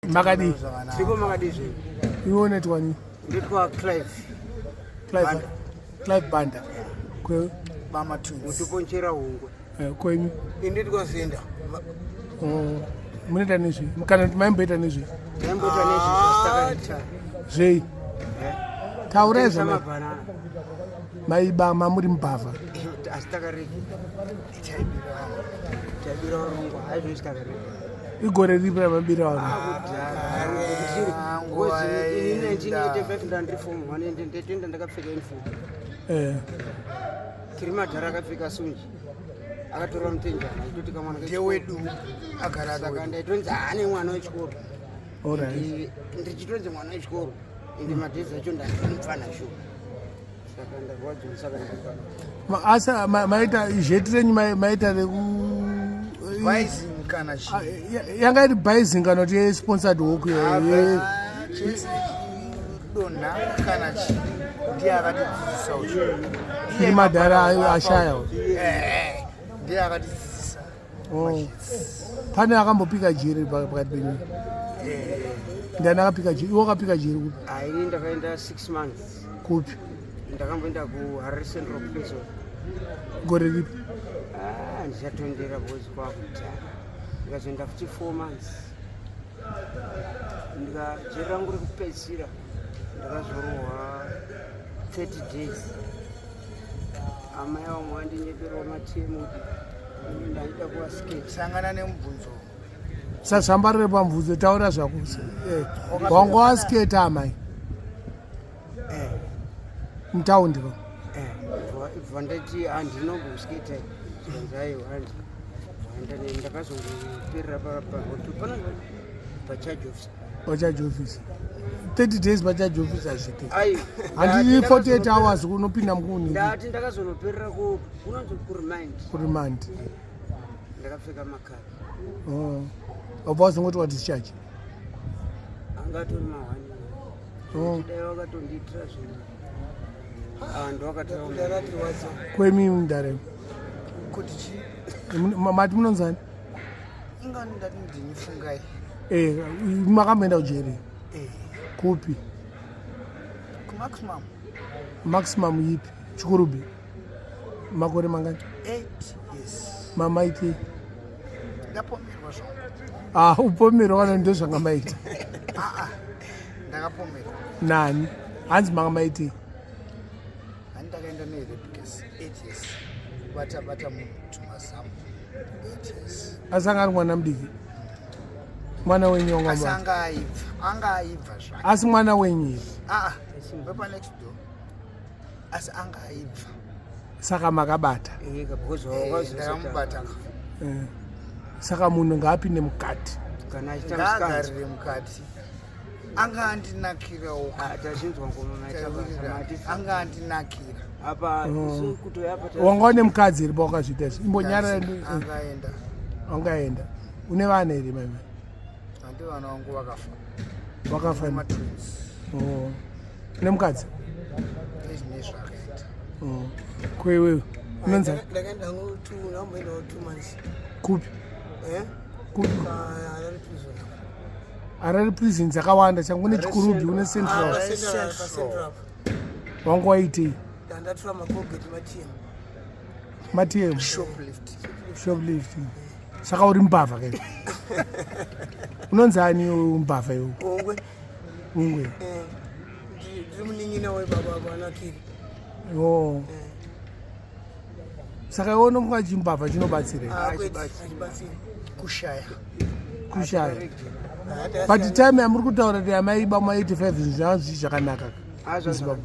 Makadii? Tiko makadii zvenyu? Iwe unoitwa ni? Nditwa Clive. Clive. Clive Banda. Kwe Mama Twins. Mutuponchera hungwe. Eh, kwenyu? Inditwa Zinda. Oh. Munoita nezvi? Kana kuti maimboita nezvi? Maimboita nezvi zvasitakaita. Zvei? Eh? Taurai zvamai. Maiba mamuri mbavha. Asi takarega. Taibira varungu, haizvozvi takarega. Igore ripi ramabira varungu? Ndakapfeka uniform. Eh. Tiri madhara akapfeka sunji. Akatora mutenjana achitoti kamwana ndewedu agara saka ndaitonzi haane mwana wechikoro. Alright. Ndichitonzi mwana wechikoro. Ende madhezi acho ndandimupfana shuwa. Asi maita zheti renyu maita reku kana ah, yanga iri bhaizing kana kuti yesponsored walk donha kana chii ndiye akatidzidzisa ucho iri madhara ashaya eh, ndiye akatidzidzisa Oh. Pane akambopika jeri pakati penyu? Eh. Ndiani akapika jeri? Iwe wakapika jeri kupi? Ah, ini ndakaenda 6 months. Kupi? Ndakamboenda kuHarare Central Prison. Gore ripi? Ah, ndichatondera because kwakudhara. Ndikazoenda futi 4 months. Ndika jeri rangu rekupedzisira ndakazorohwa 30 days. Amai vangu vandinyeperwa matemu kuti ndaida kuvasketi. Sangana nemubvunzo. Sazvambarire pamubvunzo taura zvako. Eh, wanga wasketa amai. Eh. Mutaundi ko. Eh, bva ndati handinokusketa zvanzi aiwa handi. Ndakazongoperera paroad pano pacharge office. Pacharge office. 30 days pacharge office hazvite. Handii 48 hours unopinda mukuni. Ndati ndakazonoperera kunonzi kuremind. Kuremind. Ndakapfeka makara. Oh. Wabva wazongoti wa discharge. Angatori mahwani. Oh. Dai wakatondiitira zvinhu. Ah, ndowakataura. Kwemi mudare. Kuti chii? Mati munonzani? Ingani ndati ndini fungai. Eh, makamboenda kujeri? Eh. Kupi? Kumaximum. Maximum yipi? Chikurubi. Makore mangani? 8 years. Mamaiti? Ndapomerwa zvangu. Ah, upomerwa kana ndozvanga maita. Ah ah. Ndakapomerwa. Nani? Hanzi manga maiti? Hani ndakaenda ne rape case 8 years. Kubata bata munhu tumazamu. 8 years. Asi anga ari mwana mudiki. Mwana wenyu wanga Asi anga aibva. Anga aibva zvake. Asi mwana wenyu here? Ah ah. Wepa next door. Asi anga aibva. Saka makabata. Eh, because ndakamubata. Eh. Saka munhu ngaapinde mukati. Kana achiita musikanzwa. Ngaagarire mukati. Anga andinakirawo. Ah, tazvinzwa ngoma maita basa mati. Anga andinakira. Apa isu kutoya apa. Wanga une mukadzi here pawakazviita izvi? Imbonyarara. Anga aenda. Wanga aenda. Une vana here mai mai? Handi vana vangu vakafa. Vakafa. Matwins. Oh. Une mukadzi? Nezvine zvakaita. Oh. Kwewewe. Unonzi? Ndakaenda hangu two, ndamboendawo 2 months. Kupi? Eh? Kupi? Harare prison. Harare prison dzakawanda changu kune Chikurubi kune Central. Ah, Central, Central. Wangu waitei? Ndandatora macolgate matm. Matm. Shoplift. Shoplift. Saka uri mbavha ke. Unonzi ani mbavha iwe? Ungwe. Ungwe. Eh. Ndiri munin'ina webaba vanakiri. Oh. Eh. Saka iwe unomuka chimbavha chinobatsirei? Ah, kwete, hachibatsiri. Kushaya. Kushaya. But time yamuri kutaura kuti amaiba ma 85 zvinhu zvanga zvichi zvakanaka muZimbabwe.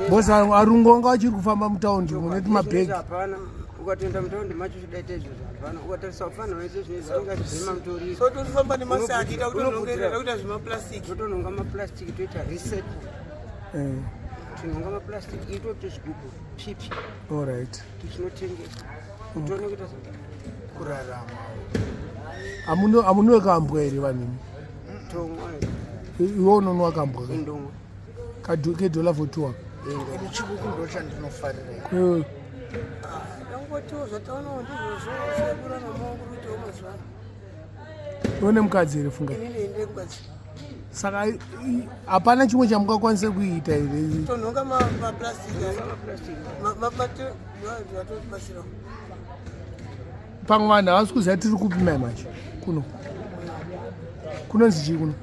Because arungu vanga vachiri kufamba mutaundi mune tumabhegi. Hapana, ukatoenda mutaundi macho chidaita izvozvo hapana. Ukatarisa ufana wese zvinezvi tinenge achibhema mutoriro. So tofamba nemasaki takutonongera takuita zvemaplastic. Totononga maplastic toita recycle. Eh. Tinonga maplastic ito zvigubhu pipi. All right. Tichinotengesa. Kutione kuita kurarama. Amuno amunwe kambwa here vanhu imi? Tomwa. Iwe unonwa kambwa ka? Indomwa. Kadu kedola for two. Ini chikuku ndo chandinofarira. Eh. Tangotiwo zvataonawo ndizvozvo sekuraramawo kuri kuitawo mazuva ano. Une mukadzi here funga? Inini ndine mukadzi. Saka hapana chimwe chamungakwanise kuita here? Tonhonga maplastic. Maplastic. Pamwe vanhu havasi kuziva tiri kupi mai manje kuno. Kunonzi chii kuno?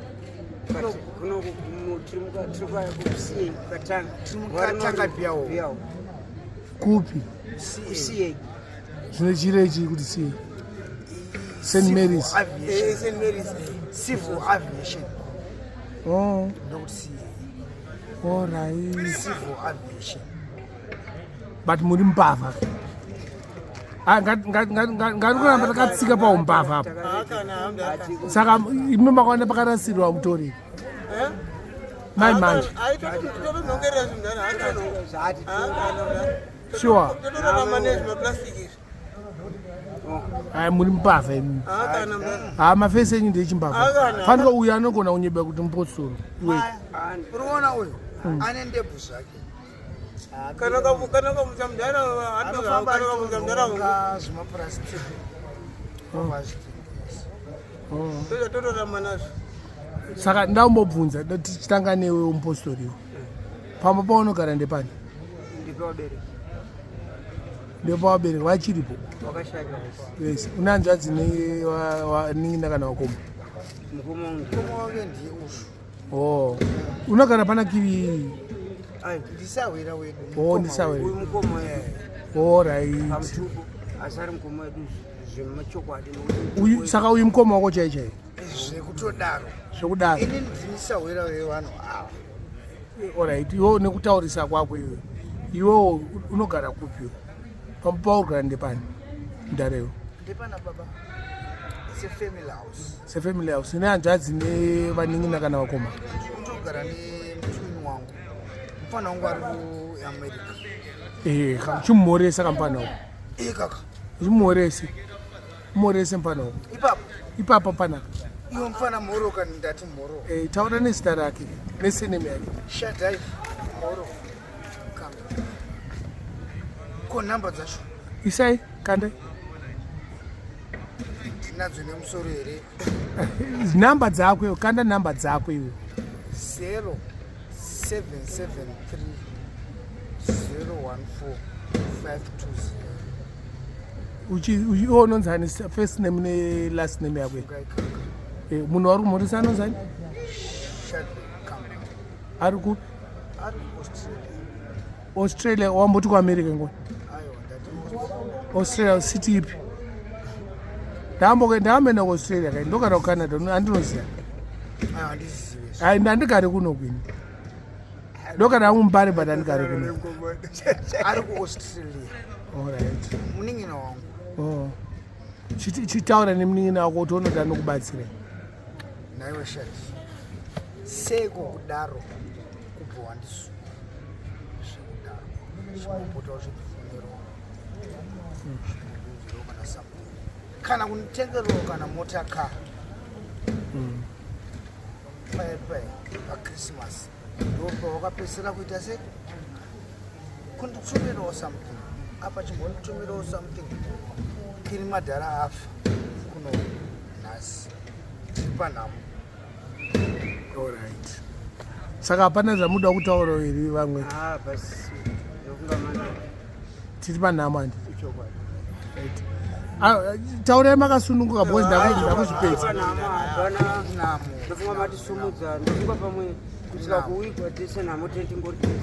Kuno tiri kuCA Katanga. Tiri muKatanga Biyawo. Kupi? CA. Zvine chirechi kuti CA. St Mary's. Eh, St Mary's. Civil Aviation. Oh. Ndokuti CA. All right. Civil Aviation. But muri mbavha. Ah, ngatikuramba takatsika paumbavha apa. Saka imi makaona pakarasirwa mutoriro. Eh? Mai manje. Sure. Hayi muri mbavha imi. Ha mafesi enyu ndechimbavha. Fanika uyu anogona kunyeba kuti mupostori. Iwe. Uri uyu ane ndebvu zvake. Kana kamuza mudhara anofamba achitonhonga zvimapurasitiki obva azvitengesa. Totorarama nazvo. Saka ndambobvunza tichitanga newe mupostori iwe. Pamba paunogara ndepani? Ndipe Ndepawabereki vachiripo? Wakashaya. Yes. Une hanzvadzi nevanin'ina kana vakoma? Mukoma wangu. Mukoma wake ndiye ushu. Oh. Unogara pana kivi? Ndisahwira wedu. Oh, ndisahwira. Uyu mukoma wedu. All right. Pamutupo asi ari mukoma wedu zvemachokwadi. Uyu saka uyu mukoma wako chai chai? Zvekutodaro. Zvekudaro. Ini ndini sahwira wevanhu ava. All right. Iwe nekutaurisa kwako iwe. Iwewo unogara kupi? Pamba paurigara ndepani? Ndarewo. Ndepana baba. It's a family house. Sefamily house. Ine hanzvadzi nevanin'ina kana vakoma? Kutogara nemutwini wangu. Mufana wangu ari kuAmerica. Eh, chimumhoresa kamufana wako. Eh kaka. Chimumhorese. Mumhorese mufana wako. Ipapo. Ipapo panaka. Iwe mufana mhoro kana ndati mhoro. Eh, taura nezita rake nesename yake. Shadai mhoro. Kamba. Ko namba dzacho? Isai kandai. Ndinadzo nemusoro here? Namba dzako iwe, kanda namba dzako iwe. 0 773 014 520. Uchi iwe unonzani first name ne last name yako? Fungai kaka. Eh, munhu wari kumhoresa anonzani? Shadai Kamba. Ari ku Ari kuAustralia. Australia wamboti kuAmerica ngoni? Aiwa ndati Australia. Australia city ipi? Ndamboenda kuAustralia kai ndogara kuCanada handinoziva. Aiwa handizive. Hai ndandigare kuno kwini. Ndogara muMbare but handigare kuno. Ari kuAustralia. All right. Munin'ina wangu. Oh. Chitaura nemunin'ina wako kuti unoda anokubatsira. Naiwe Shadi. Seko kudaro kubva wandisuwa. Zvekudaro. Chimbopota uchindifonerawo. Chimbondiunzirawo kana something. Kana kunditengerawo kana mota car. Pai pai paChristmas. Ndopa wakapedzisira kuita sei? Kunditumirawo something. Apa chimbonditumirawo something. Kiri madhara afa kuno nhasi. Tiri panhamo. All right. Saka hapana zvamuda kutaura here vamwe? Ah, basi ndofunga mana. Tiri panhamo handi. Ichokwadi. Right. Ah, taurai makasununguka because ndakuzvipedza. Panhamo hapana. Namo. Ndofunga matisumudza, ndofunga pamwe kusvika kuwigwa tese nhamo tentingori tese.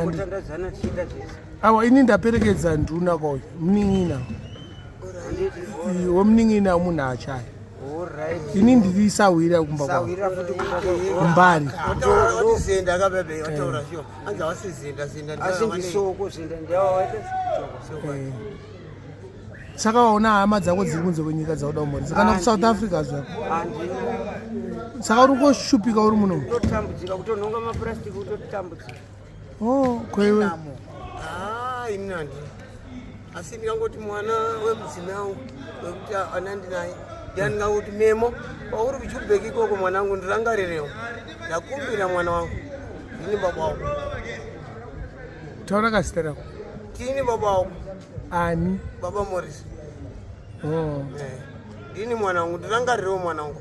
Kutandadzana tichiita zvese. Awa ini ndaperekedza nduna kauyu munin'ina. Handiti? Wemunin'ina munhu achaya. Alright. Ini ndiri sahwira kumba kwavo. Sahwira futi kumba. Mbari. Wati zenda kabebe wataura sure. Anzi hawasi zenda zenda. Asi ndisoko zenda ndawa waita. Eh. Saka waona hama dzako dziri kunze kwenyika dzauda kumhoresa kana kuSouth Africa zvako. Handina. Saka uri kushupika uri muno. Kutotambudzika kutonhonga mapurasitiki kutotambudzika. Oh, kwewe. Namo. Ah, ini handina. Asi ndingangoti mwana wemudzimai wangu wekuti ana ndinaye ndiani ndingangoti memo pauri kuJoburg ikoko mwana wangu ndirangarirewo. Ndakumbira mwana wangu. Ndini baba wako. Taura kazita rako. Tini baba wako. Ani? Baba Morris. Oh. Eh. Ndini mwanangu, ndirangarirewo mwanangu,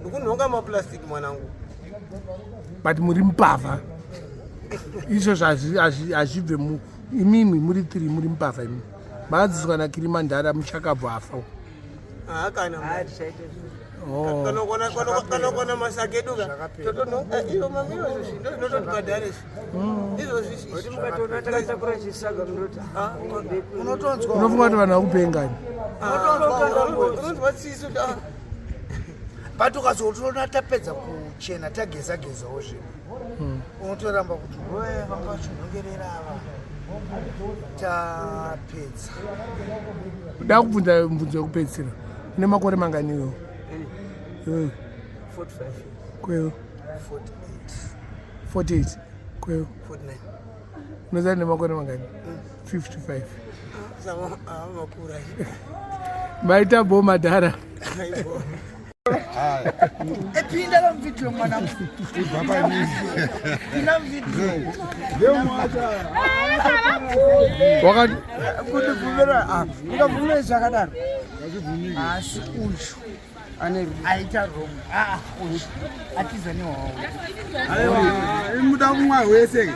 ndikunhonga maplastic mwanangu. But muri mbavha, izvozvo hazvibve mu imimi muri three, muri mbavha imi. Makadzidziswa naKirimandara muchakabva afa. Haa, kana Ah, tichaita izvozvo. Oh. Kana kuona masaka edu ka, totonhonga iyo izvozvi ndo zvinototibhadharisa izvozvi. Kuti mukatoona takatakura chisaga, munoti Unotonzwa. Unofunga kuti vanhu vakupengani. Unonzwa tsitsi kuti ah. But ukazotoona tapedza kuchena, tageza gezawo zvinhu, unotoramba kuti we vanga vachinhongerera ava tapedza. Da kubvunza mubvunzo wekupedzisira. Une makore manganiwo iwewe? 45. Kwewe? 48. 48. Kwewe? 49. Unoziva nemakore mangani? 55. Sama makura. Maita bo, madhara. Aibo. Epinda kamuvidhio mwana, pinda muvidhio. Wakati Kundibvumira, ndikabvumira zvakadaro. Asi uyu Ane aita wrong. Aa, uyu atiza newawo. Aiwa, imuda kumwa hwese,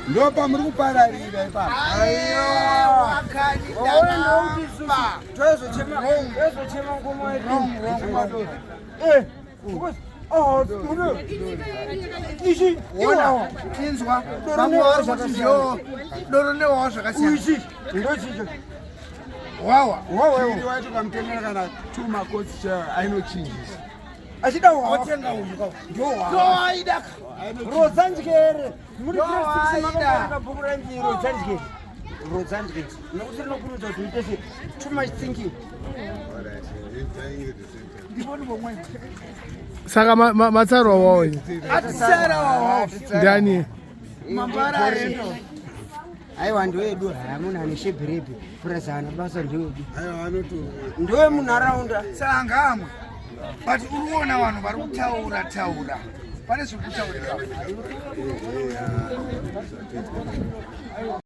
ndo pamuri kupararira ipapo. Tozochema ngoma yedu. Ichi. Ona, inzwa, vamwe vari kuti ndio doro newawa zvakasiyana. Ichi ndochicho. Wawa. Iri wacho kamutengera kana two makotsi chaiyo ainochinjisa. Achida wawa. Otenga uyu ka, ndio wawaida. Rodzandyere muri. Ndowaida. Bhuku ranzi rodzandyere, rodzandyere, nekuti rinokurudza kuti uite se too much thinking. Ndivoni vomwe. Saka matsarwa wawo? Atisara wawa. Ndani? Mambara aendo. Aiwa, ndoedu. Hamuna ane shebherebhe purazi, haana basa, ndoedu. Aiwa, anoto Ndowemunharaunda. Sanga amwe, but uri kuona vanhu vari kutaura taura, pane zviri kutaurika.